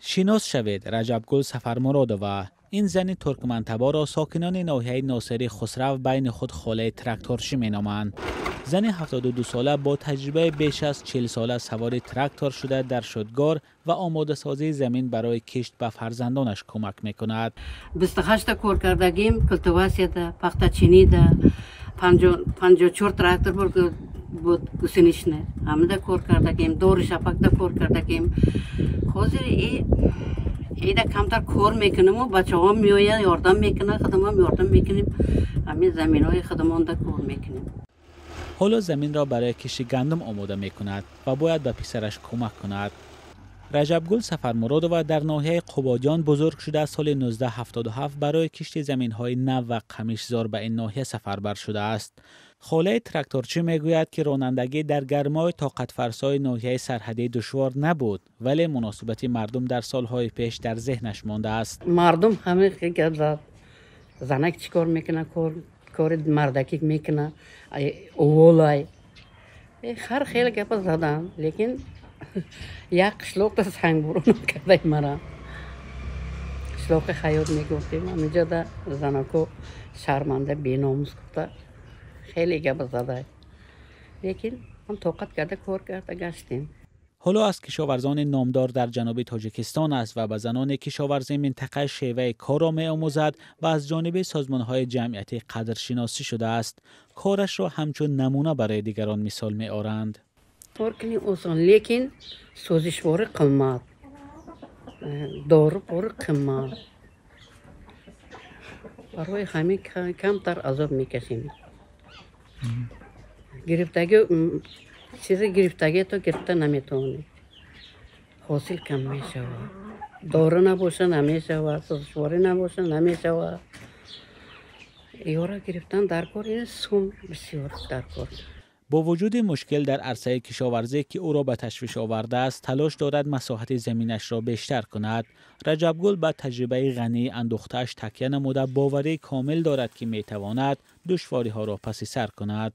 Шинос шавед: Раҷабгул Сафармуродова. Ин зани туркмантаборро сокинони ноҳияи Носири Хусрав байни худ холаи тракторчӣ меноманд. Зани 72сола бо таҷрибаи беш аз 40сола савори трактор шуда, дар шудгор ва омодасозии замин барои кишт ба фарзандонаш кӯмак мекунад. 28-та кор кардагим культиватсияда, пахтачинида, 54 трактор буд гусеничный, ҳамида кор кардагим, дори шапакда кор кардагим. Ҳозир ида камтар кор мекунаму бачаҳом меояд, ёрдам мекунад, худамам ёрдам мекунем, ҳамин заминҳои худамонда кор мекунем. Ҳоло заминро барои кишти гандум омода мекунад ва бояд ба писараш кӯмак кунад. Раҷабгул Сафармуродова дар ноҳияи Қубодиён бузург шуда, соли 1977 барои кишти заминҳои нав ва қамишзор ба ин ноҳия сафарбар шудааст. Холаи тракторчӣ мегӯяд, ки ронандагӣ дар гармои тоқатфарсои ноҳияи сарҳадӣ душвор набуд, вале муносибати мардум дар солҳои пеш дар зеҳнаш мондааст. Мардум ҳама гап зад: занак чӣ кор мекунад, кори мардакӣ мекунад, оволай, ҳар хеле гапа задан. Лекин як қишлоқда сангбурон кардай мара, қишлоқи Ҳаёт мегуфтем, ҳаминҷода занако шарманда, беномус гуфта хеле гапа задай, лекин ман тоқат карда, кор карда гаштем. Ҳоло аз кишоварзони номдор дар ҷануби Тоҷикистон аст ва ба занони кишоварзи минтақа шеваи корро меомӯзад ва аз ҷониби созмонҳои ҷамъиятӣ қадршиносӣ шудааст. Корашро ҳамчун намуна барои дигарон мисол меоранд. Кор кунӣ осон, лекин сӯзишворӣ қимат, дору пору қимат, барои ҳамин камтар азоб мекашем. Гирифтагӣ чизи гирифтагӣ то гирифта наметавонӣ, ҳосил кам мешавад. Дору набоша, намешавад, сӯзишворӣ набоша, намешавад. Ёра гирифтан дар кор, ин сум бисёр дар кор. Бо вуҷуди мушкил дар арсаи кишоварзӣ, ки ӯро ба ташвиш овардааст, талош дорад масоҳати заминашро бештар кунад. Раҷабгул ба таҷрибаи ғании андӯхтааш такя намуда, боварии комил дорад, ки метавонад душвориҳоро паси сар кунад.